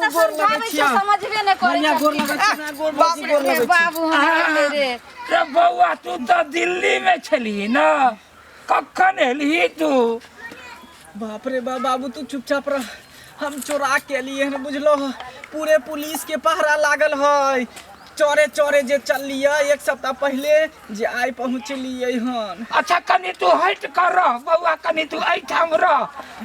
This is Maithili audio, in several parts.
तऽ गोर लगै समझाबै छियै। छै समझबे नहि करै मैया छै गोर लगै छी मैया गोर बाप लगै छी, गोर रे लगै छी। बाबू हमरा रे रे बौआ तू तऽ दिल्ली में छलही ने कखन एलही तू बाप रे बा बाबू तू चुपचाप रह हम चोरा के लिए हन बुझलो पूरे पुलिस के पहरा लागल है चोरे चोरे जे चललियै एक सप्ताह पहले जे आइ पहुँचलियै हन अच्छा कनि तू हटि कऽ रह बौआ कनि तू एहिठाम रह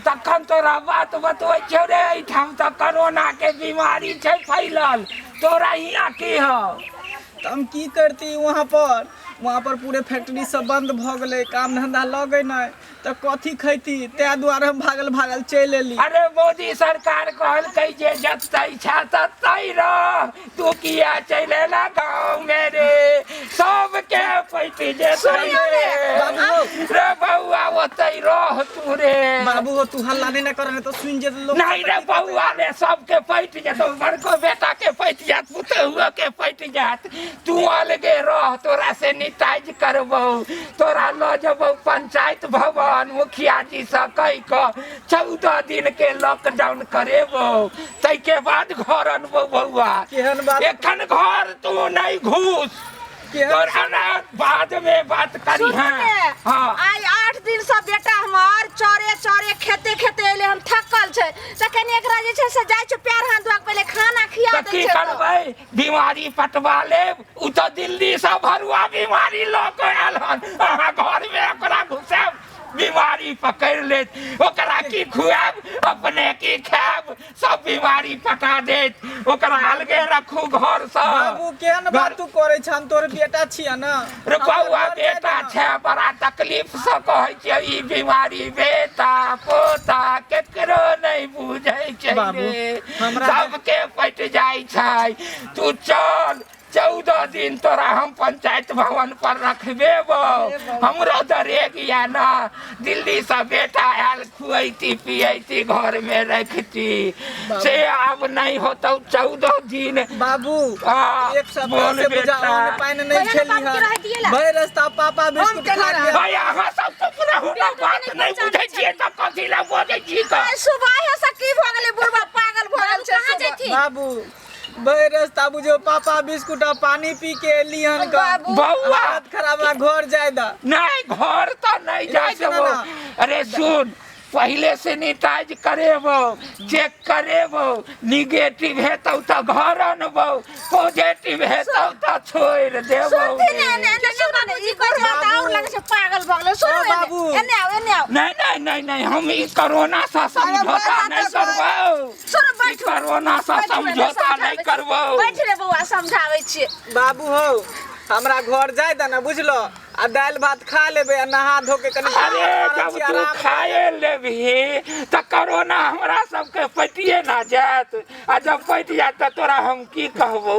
तखन तोरा बात बतबै छियौ रे एहिठाम तऽ कोरोना के बीमारी छै फैलल तोरा हियाँ की हौ तऽ हम की करती वहाँ पर वहाँ पर पूरे फैक्ट्री सब बंद भऽ गेलै काम धंधा लगै नहि तऽ कथी खैती ताहि दुआरे हम भागल भागल चलि एली अरे मोदी सरकार कहलकै जे जतै छा ततै रह तू किया चलि एला गाँव में रे सबके पैठ जेतै सुनियौ रे ने, बाबू हो। रे बौआ ओतै रह तू रे बाबू हो तू हल्ला नहीं ना कर तो सुन जेत लोग नहीं रे बौआ रे सबके पैठ जेतौ बड़को बेटा के पैठ जात पुतहुओ के पैठ जात तू अलगे रह तोरा सैनिटाइज करबौ तोरा लऽ जेबौ पंचायत भवन मुखिया जी से कहि कऽ 14 दिन के लॉकडाउन करेबौ ताहिके बाद घर अनबौ बौआ केहन बात एखन घर तू नहीं घुस केहन तोरा ना बाद में बात करी सुनू हाँ ने, हाँ आइ 8 दिन से बेटा हमर चरे चरे खेते खेते एले हम थकल छै तऽ कनि एकरा जे छै से जाइ छै पैर हाथ धोआ के पहिले खाना खिया तऽ दै की छै तऽ। करबै बीमारी पटवा लेब ओ तऽ दिल्लीसँ भरुआ बीमारी लऽ कऽ आयल हन अहाँ घरमे ओकरा घुसायब बीमारी पकड़ि लेत ओकरा की खुआब अपने की खायब सब बीमारी पटा देत ओकरा अलगे रखू घरसँ बाबू केहन बात तू करै छ हम तोर बेटा छियै ना रे बौआ बेटा छै बड़ा तकलीफ से कहै छियै ई बीमारी बेटा पोता केकरो नहि बुझै छै बाबू, रे। हमरा- सबके पटि जाइ छै तू चल 14 दिन तोरा हम पंचायत भवन पर रखबेबो हमरो दरेग या ना दिल्ली से बेटा आयल खुएती पियैती घर में रखती से आब नहीं होतौ 14 दिन बाबू हाँ, एक सप्ताह बोल से बुझा बेटा। अन्न पानि नहीं पहिले खेली बाप के रहै दियै हन ला। भरि रास्ता पापा बिस्कुट खा के भाई अहाँ सब चुप रहू ना बात नहीं बुझै छियै तऽ कथी लए बजै छी तऽ आइ सुबह से की भऽ गेलै बुढ़बा पागल भऽ गेल छै कहाँ सुबह। जेथिन? बाबू भरि रास्ता बुझो पापा बिस्कुट आ पानी पी के एली हन का बाबू। बौआ हालत खराब बा, घर जाय दा नहीं घर तऽ नहीं जाय सुनो देबो ना। अरे सुन पहिले सैनिटाइज करेबो चेक करेबो निगेटिव हेतौ तऽ घर अनबो पॉजिटिव हेतौ तऽ छोड़ि देबो सुनथिन ने एने एने सुनू ने ई बुढ़बा तऽ और लगै छै पागल भऽ गेलै सुनू ओ एने बाबू। एने आउ एने आउ नहीं नहीं नहीं नहीं हम ई कोरोना से समझौता नहीं करबो सुनू ई बैठू कोरोना से बैठू एने, समझौता नहीं समझाबै छी। करबो बैठ रे बौआ समझाबै छियै बाबू हो हमरा घर जाय दा ना बुझलो आ दालि भात खा लेबै आ नहा धो के कनि अरे जब तू खाए लेबही तऽ कोरोना हमरा सबके पटिए ना जायत आ जब पटि जायत तऽ तोरा हम की कहबौ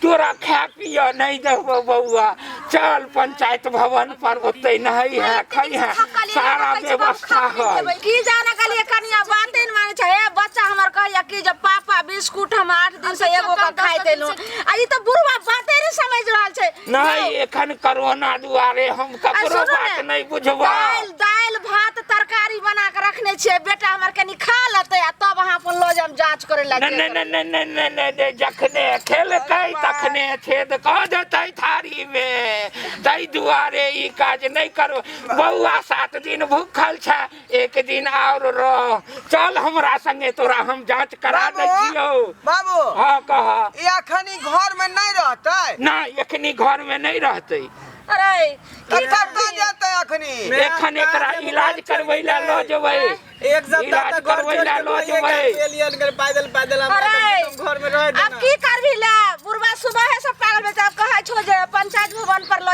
तोरा खाय पिय नहीं देबौ बौआ चल पंचायत भवन पर ओतै नहीं है खै है सारा व्यवस्था है की जाने कहलिए कनिया बाते ने माने छै हे बच्चा हमर कहैया कि जे पापा बिस्कुट हम 8 दिन से एगो के खाइ देलहुँ आ ई तऽ बुढ़वा बाते ने समझ रहल छै नहीं एखन कोरोना दुआरे हम आ ककरो सुनू बात ने, नहीं बुझबा दालि दालि भात तरकारी बना के रखने छियै बेटा हमर कनि खा लेतै आ तब अहाँ अपन लऽ जायब जाँच करै लए नहीं नहीं नहीं नहीं नहीं नहीं नहीं नहीं जखने खेलकै तखने छेद कऽ देतै थारी में ताहि दुआरे ई काज नहीं करो बौआ 7 दिन भूखल छै एक दिन और रह चल हमरा संगे तोरा हम जांच करा दै छियौ बाबू हाँ कह ई अखन ई घर में नहीं रहतै नहीं एखनी घर में नहीं रहतै अरे तऽ की कतऽ करबही? जेतै अखनी एखन एकरा इलाज करबै लए लऽ जेबै एक सप्ताह इलाज तक घर करबै छोड़ लए के लऽ भइए जेबै गेल एलियन के पैदल पैदल हमरा अरे कम से कम घर में रह अब देना की करबी ले बुढ़वा सुबह से पागल भेल छै, अब कहै छौ जे पंचायत भवन पर लऽ